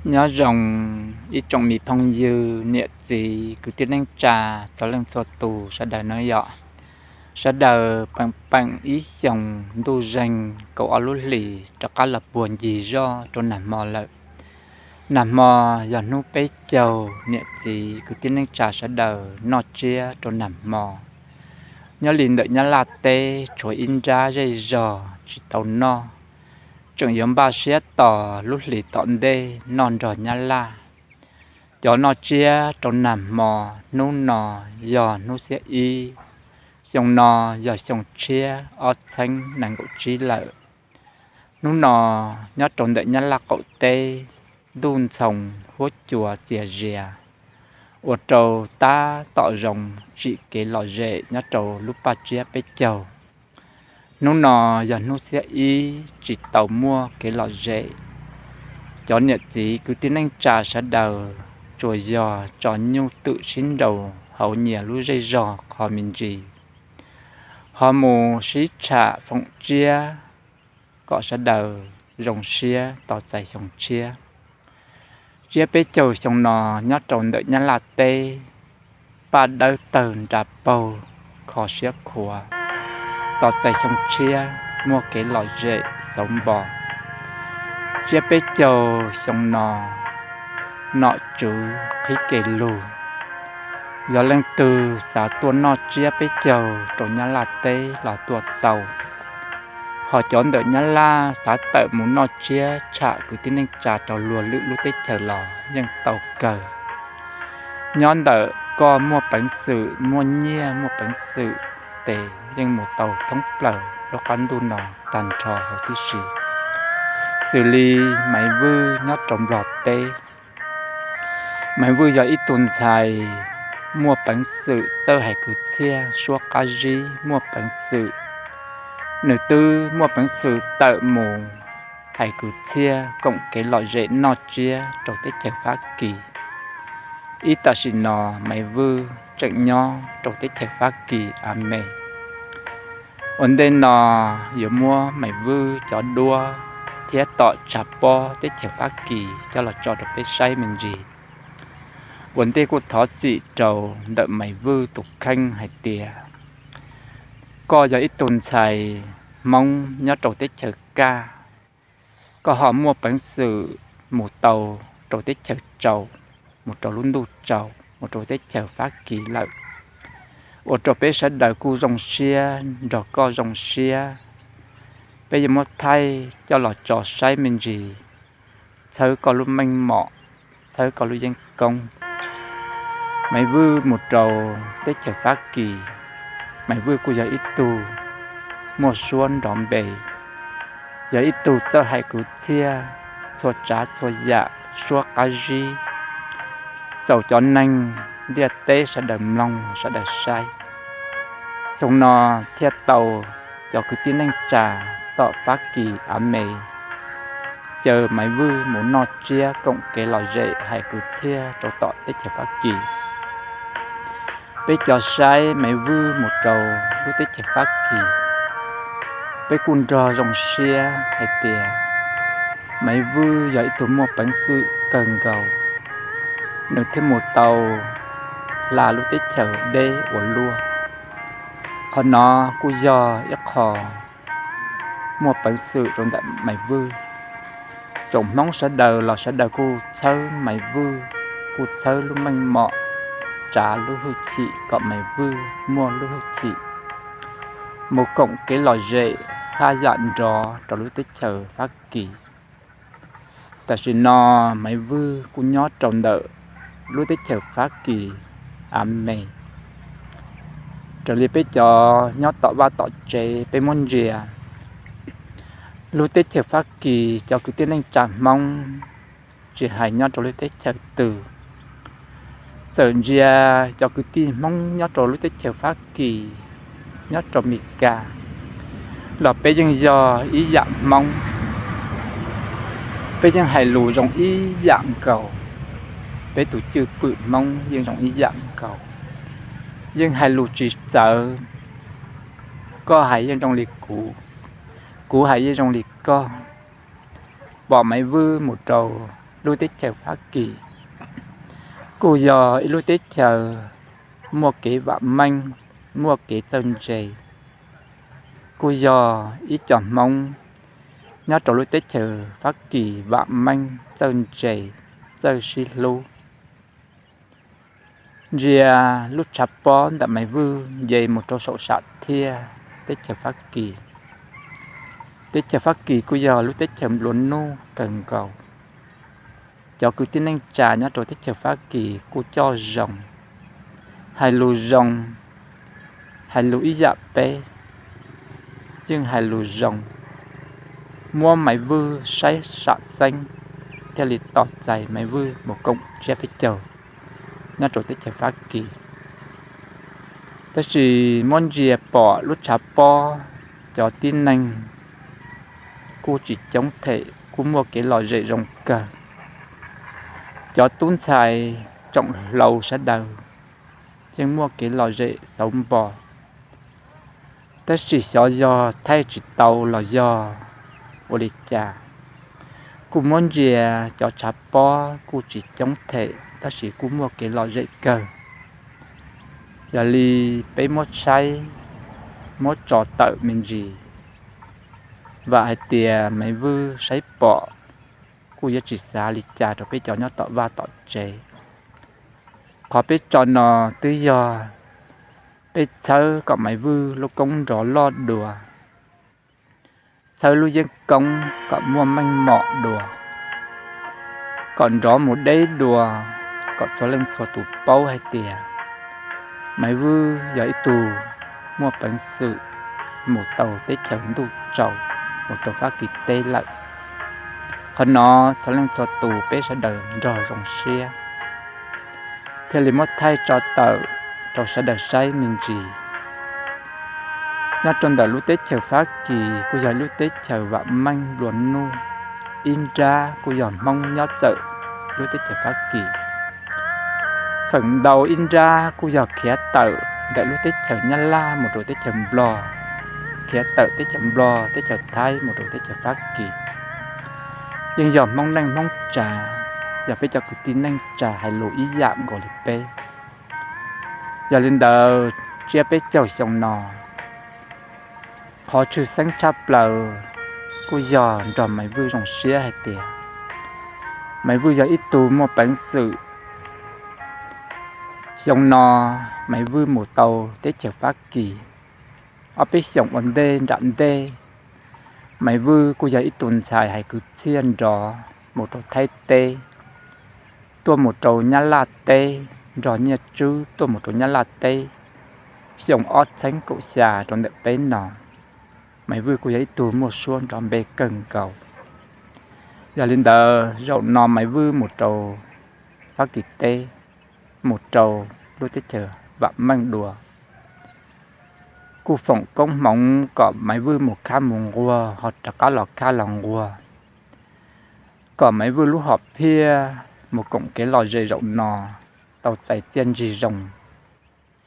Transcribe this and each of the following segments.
Nyob zoo ib tsoom me phooj ywg, niam txiv, kwv tij neej tsa, txhua leej txhua tus sawv daws nawb yom. Sawv daws peem peem ib xyoos ntuj zeeg kaum ob lub hlis rov qab los puag ncig zoj rau nag hmo lawm. Nag hmo yog hnub peb caug, niam txiv kwv tij neej tsa sawv daws noj tsiab rau nag hmo. Nyob li ntawm Nyab Laj teb tshuav ib nrab zej zog tsis tau noj, tseem yuav npaj siab tos lub hlis tom ntej noj nrog Nyab Laj. Cov noj tsiab rau nag hmo, hnub no yog hnub xiab ib, xyoo no yog xyoo tshiab ob txheeb nees nkaum tsib lawm. Hnub no nyob rau ntawm Nyab Laj qaum teb, ntuj ntxhoo huab cua txias zias, ua rau tab tom zoo tsim kev lom zem nyob rau lub paj tsiab peb caug. Hnub no yog hnub xiab ib tsis tau muaj kev lom zem. Cov niam txiv kwv tij neej tsa sawv daws tsuas yog tso nyuj twm sib nraus hauv nyias lub zej zog qho me ntsis, ho mus sib tsham foom tsiab kom sawv daws zoo siab tos txais xyoo tshiab. Tsiab peb caug xyoo no nyob rau ntawm Nyab Laj teb, paj dawb tawg nra paug, kho siab khuav, tos txais xyoo tshiab muaj kev lom zem xauv npo. Tsiab peb caug xyoo no nom tswv qhib kev lug. Yog leej twg xav tuaj noj tsiab peb caug rau Nyab Laj teb los tuaj tau, ho cov ntawm Nyab Laj xav tawm mus noj tsiab tsham kwv tij neej tsa rau luag lwm lub teb chaws los yeej tau kawg. Nyob ntawm koj muaj peev xwm muaj nyiaj muaj peev xwm ces yeej mus tau thoob plaws lub qab ntuj no tag nrho huv tib si. Xws li Maiv Vwj nyob rau Nplog teb, Maiv Vwj yog ib tug ntxhais muaj peev xwm txawj hais kwv txhiaj, suab qab zib, muaj peev xwm. Nws twb muaj peev xwm tawm mus hais kwv txhiaj koom kev lom zem noj tsiab rau teb chaws Fab Kis. Ib tam sim no Maiv Vwj tseem nyob rau teb chaws Fab Kis, Ames. Ua ntej no yuav muab Maiv Vwj cov duab thiab tom tshav pob teb chaws Fab Kis coj los tso rau peb saib me ntsis. Ua ntej kuj thov txim rau ntawm Maiv Vwj tus kheej hais tias koj yog ib tug ntxhais Hmoob nyob rau teb chaws Kaj, koj ho muaj peev xwm mus tau rau teb chaws tsaus, mus rau lub ntuj tsaus, mus rau teb chaws Fab Kis lawm, ua rau peb sawv daws kuj zoo siab nrog koj zoo siab. Peb yuav muab thaij coj los tso saib me ntsis, txhawb koj lub meej mom, txhawb koj lub yeeb koob. Maiv Vwj mus rau teb chaws Fab Kis, Maiv Vwj kuj yog ib tug muaj suab nrov npe, yog ib tug txawj hais kwv txhiaj, txhua tsav txhua yam suab qab zib, txaus cov neeg ntiaj teb sawv daws mloog sawv daws saib. Xyoo no thiaj tau cov kwv tij neej tsa tom Fab Kis, Ames, caw Maiv Vwj mus noj tsiab koom kev lom zem hais kwv txhiaj rau tom teb chaws Fab Kis. Peb cov saib Maiv Vwj mus rau lub teb chaws Fab Kis, peb kuj nrog zoo siab hais tias Maiv Vwj yog ib tug muaj peev xwm kawg nkaus, nws thiaj mus tau hla lub teb chaws deb ua luaj. Qhov no kuj yog ib qho muaj peev xwm rau ntawm Maiv Vwj. Tsoom Hmoob sawv daws los sawv daws kuj txhawb Maiv Vwj, kuj txhawb lub meej mom, tsav lub hwj chim kom Maiv Vwj muaj lub hwj chim mus koom kev lom zem haj yam nrov rau lub teb chaws Fab Kis. Tam sim no Maiv Vwj kuj nyob rau ntawm lub teb chaws Fab Kis, Ames. Raws li peb cov nyob tom vaj tom tsev peb muab ntsia, lub teb chaws Fab Kis cov kwv tij neej tsa Hmoob, tsis hais nyob rau lub teb chaws twg, txawm ntsia cov kwv tij Hmoob nyob rau lub teb chaws Fab Kis, nyob rau Mes Kas los peb yeej yog ib yam Hmoob, peb yeej hais lus zoo ib yam nkaus, peb tus cwj pwm Hmoob yeej zoo ib yam nkaus, yeej hais lus tsis txawv, koj hais yeej zoo li kuv, kuv hais yeej zoo li koj. Pom Maiv Vwj mus rau lub teb chaws Fab Kis kuj yog ib lub teb chaws muaj kev vam meej, muaj kev txawj ntse, kuj yog ib co Hmoob nyob rau lub teb chaws Fab Kis vam meej, txawj ntse, txawj sib hlub. Ntsia lub tshav pob ntawm Maiv Vwj nce mus rau saum sam thiaj teb chaws Fab Kis. Teb chaws Fab Kis kuj yog lub teb chaws nplua nuj kawg nkaus. Cov kwv tij neej tsa nyob rau teb chaws Fab Kis kuj coj zoo, hais lus zoo, hais lus ib yam peb, yeej hais lus zoo, muab Maiv Vwj saib sam xeeb, thiaj li tos txais Maiv Vwj mus koom tsiab peb caug nyob rau teb chaws Fab Kis. Tab sis muab ntsia pom lub tshav pob, cov tib neeg kuj tsis coob them, kuj muaj kev lom zem zoo kawg. Cov tub ntxhais tsoom hlau sawv daws yeej muaj kev lom zem xauv npo. Tab sis xyov yog thaij tsis tau los yog ua li cas, kuj muab ntsia cov tshav pob kuj tsis coob them tab sis kuj muaj kev lom zem kawg. Yog li peb muab tshaib, muab tso tawm me ntsis, vam hais tias Maiv Vwj saib pom kuj yuav tsis xav li cas rau peb cov nyob tom vaj tom tsev. Qhov peb tso no twb yog peb txhawb kom Maiv Vwj lub koob nrov loj dua, txhawb lub yeeb koob kom muaj meej mom dua, kom nrov mus deb dua, kom txhua leej txhua tus paub hais tias Maiv Vwj yog ib tug muaj peev xwm mus tau teb chaws ntuj tsaus, mus rau Fab Kis teb lawm. Qhov no txhua leej txhua tus peb sawv daws nrog zoo siab, thiaj li muab thaij tso tawm rau sawv daws saib me ntsis. Nyob rau ntawm lub teb chaws Fab Kis kuj yog lub teb chaws vam meej nplua nuj, ib nrab kuj yog Hmoob nyob txawm lub teb chaws Fab Kis. Feem ntau ib nrab kuj yog khiav tawm ntawm lub teb chaws Nyab Laj mus rau teb chaws Nplog, khiav tawm teb chaws Nplog, teb chaws Thaib mus rau teb chaws Fab Kis. Yeej yog Hmoob neej Hmoob tsav, yog peb cov kwv tij neej tsa hais lus ib yam nkaus li peb. Yog li ntawd, tsiab peb caug xyoo no, qhov tshwj xeeb tshaj plaws kuj yog nrog Maiv Vwj zoo siab hais tias Maiv Vwj yog ib tug muaj peev xwm. Xyoo no Maiv Vwj mus tau teb chaws Fab Kis, ob peb xyoos ua ntej nram ntej, Maiv Vwj kuj yog ib tug ntxhais hais kwv txhiaj nrov mus rau Thaib teb, tuaj mus rau Nyab Laj teb, nrog Nyiaj Tswb tuaj mus rau Nyab Laj teb. Xyoo ob txheeb kaum xya rau ntawm peb no, Maiv Vwj kuj yog ib tug muaj suab nrov npe kawg nkaus. Yog li ntawd, zaum no Maiv Vwj mus rau Fab Kis teb, mus rau lub teb chaws vam meej dua, kuj foom koob hmoov kom Maiv Vwj mus khab mus nquag ho rov qab los khab los nquag, kom Maiv Vwj lub hom phiaj mus koom kev lom zem zaum no tau txais txiaj ntsig zoo,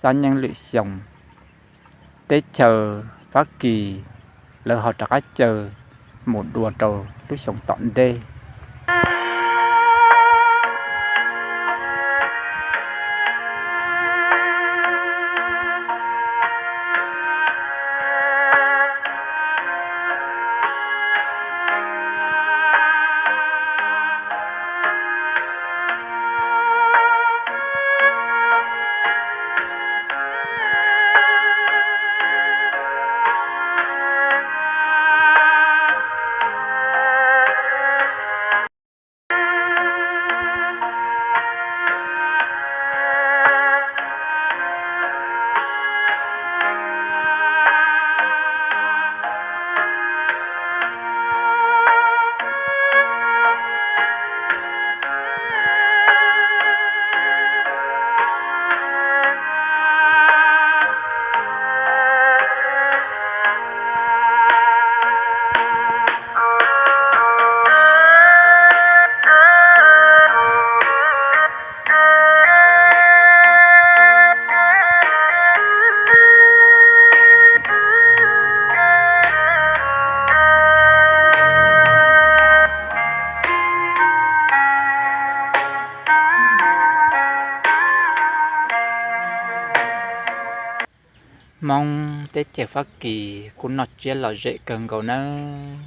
xab nyeeb lwm xyoo, teb chaws Fab Kis lawv ho rov qab caw mus dua rau lub xyoo tom ntej. Hmoob teb chaws Fab Kis kuj noj tsiab lom zem kawg nkaus nawb.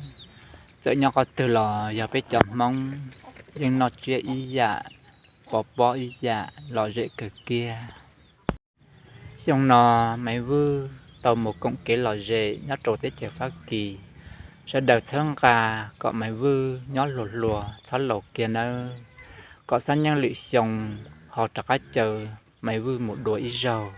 Txawm nyob qhov twg los yog peb cov Hmoob yeej noj tsiab ib yam, pov pob ib yam, lom zem kawg kiag. Xyoo no Maiv Vwj tau mus koom kev lom zem nyob rau teb chaws Fab Kis, sawv daws txhawb nqa kom Maiv Vwj nyob hluas hluas txhob laus kiag nawb, kom xab nyeej lwm xyoo ho rov qab caw Maiv Vwj mus dua ib zaug.